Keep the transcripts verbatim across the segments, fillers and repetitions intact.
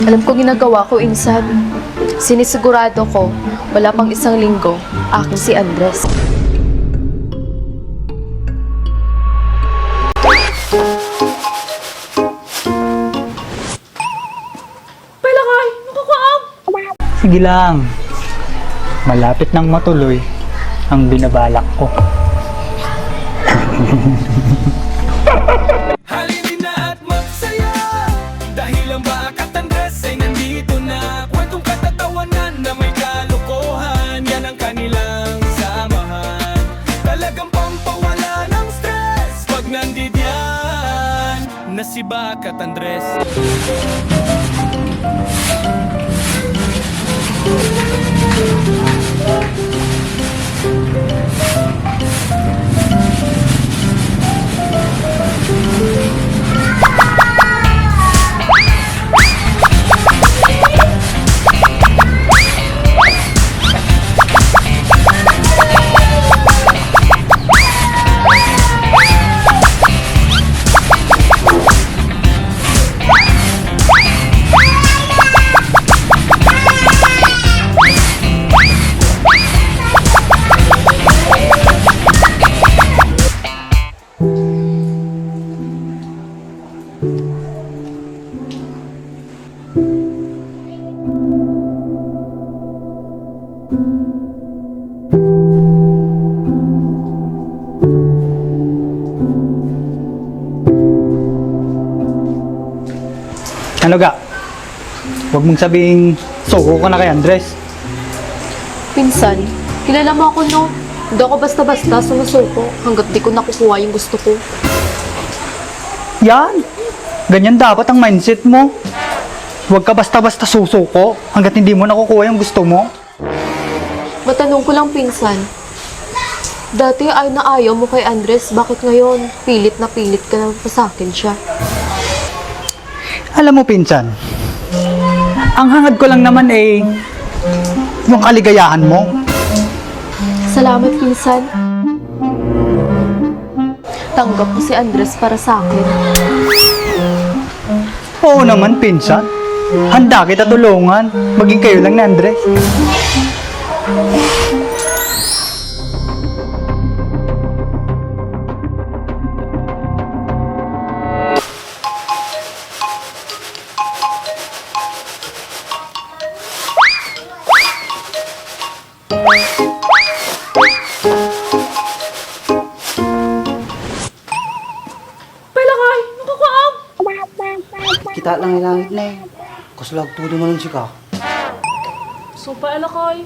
Alam ko ginagawa ko, insan. Sinisigurado ko, wala pang isang linggo, akin si Andres. Palakay, nakukuha! Sige lang. Malapit nang matuloy ang binabalak ko. Halina at magsaya, dahil ang Bakat Andres ay nandito na. Kwentong katatawanan na may kalokohan, yan ang kanilang samahan. Talagang pampawala ng stress pag nandidiyan na si Bakat Andres. Ano ga? Huwag mong sabing suko ka na kay Andres. Pinsan, kilala mo ako, no? Hindi ako basta-basta sumusuko hanggat di ko nakukuha yung gusto ko. Yan! Ganyan dapat ang mindset mo. Huwag ka basta-basta susuko hanggat hindi mo nakukuha yung gusto mo. Matanong ko lang, pinsan. Dati ay naayaw mo kay Andres, bakit ngayon pilit na pilit ka na pasakin siya? Alam mo, pinsan, ang hangad ko lang naman ay yung kaligayahan mo. Salamat, pinsan. Tanggap ko si Andres para sa akin. Oo naman, pinsan. Handa kita tulungan. Maging kayo lang ni Andres. Palakay, nakukuha! Kita lang yung langit na eh. Kaslag todo man ang sika. Supa, alakay.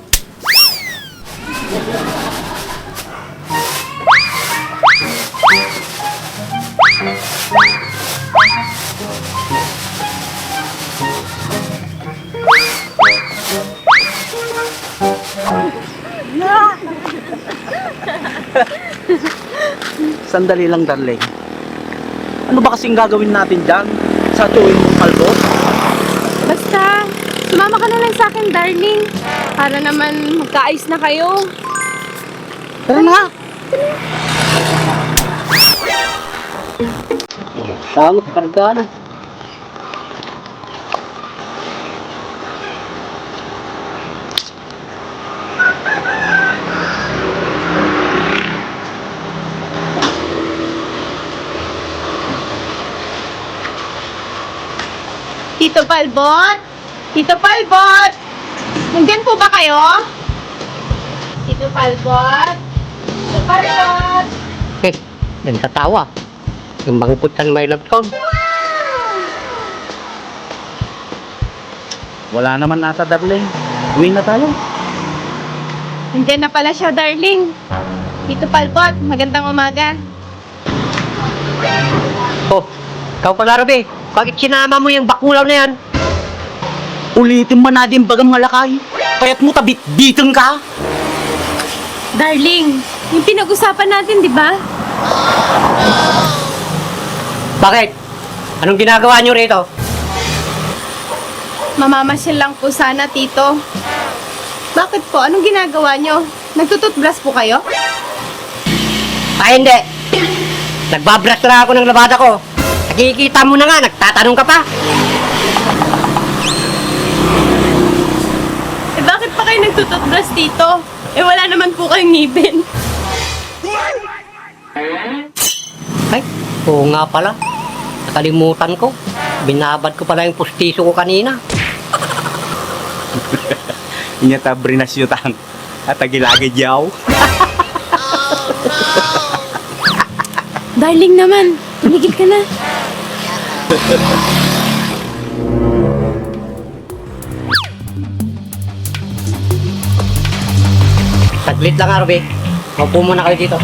Sandali lang, darling. Ano ba kasing gagawin natin dyan sa tuwing kalbo? Basta, sumama ka na lang sa akin, darling. Para naman magkaayos na kayo. Tara na nga. Tama, karga na. Tito Palbot? Tito Palbot! Nandiyan po ba kayo? Tito Palbot? Tito Palbot! Eh, nagtatawa. Yung bangkot kan my love ko. Wala naman ata, darling. Uwi na tayo. Nandiyan na pala siya, darling. Tito Palbot, magandang umaga. Oh, ikaw pala, Ruby. Bakit sinama mo yung bakulaw na yan? Ulitin man natin bagang alakay. Payat mo, tabit-biteng ka. Darling, yung pinag-usapan natin, di ba? Bakit? Anong ginagawa nyo rito? Mamamasyal lang po sana, Tito. Bakit po? Anong ginagawa nyo? Nagtututbras po kayo? Ay, hindi. Nagbabras na ako ng labada ko. Nakikita mo na nga, nagtatanong ka pa. Tito, eh, wala naman po kayong ngipin. Ay, oo nga pala. Nakalimutan ko. Binabad ko pala yung pustiso ko kanina. Inya ta brinasyo tan. At agilagid yaw. Darling naman, tumigil ka na. Saglit lang, Arby. Maupo muna kayo dito.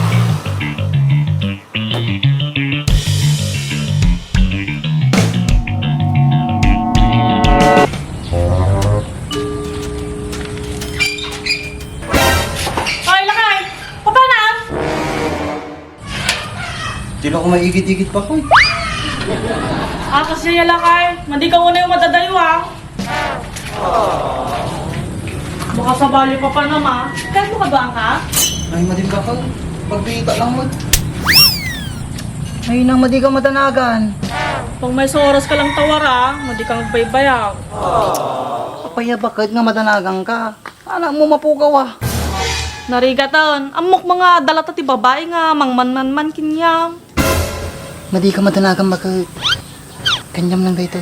Hoy, lakay! Paano? Di na ako maigit-igit pa ko eh. Ah, kasi yan, lakay. Madi ka una yung madadayo, ah. Baka sabali pa pa naman. Kahit mo kaduang ka? Ay, madi ka pa. Pagpita lang mo. Ay, nang madi ka madanagan. Pag may oras ka lang tawara, madi kang baybayag. Apay a baket nga madanagan ka. Anak mo mapukaw, ah. Narigat, ammok nga adalata ti babai nga mangmanmanman kenka. Madi ka madanagan baket. Kaniam lang daytoy.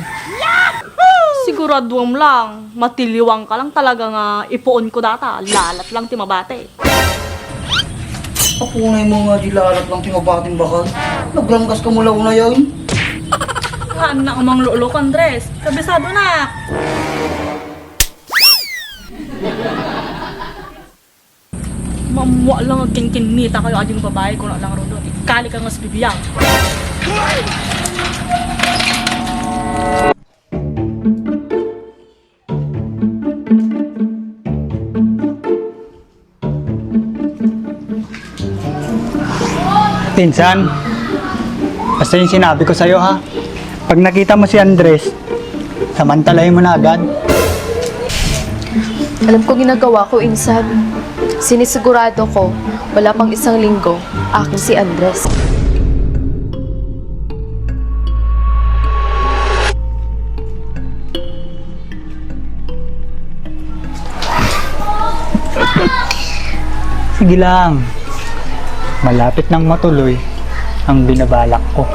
Siguraduam lang, matiliwang ka lang talaga nga ipuon ko data, lalat lang ti mabati. Apunay mo nga di lalat lang ti mabati, baket. Nagranggas ka mo law na yan. Haan na ka manglulok, Andres. Kabisado na. Mamua lang agkinkinnita kayo, ading babai, kuna lang rudo. Ikali ka nga sa bibiyag. Insan, basta yung sinabi ko sa'yo, ha? Pag nakita mo si Andres, samantalahin mo na agad. Alam ko ginagawa ko, insan. Sinisigurado ko, wala pang isang linggo, akin si Andres. Sige lang. Malapit nang matuloy ang binabalak ko.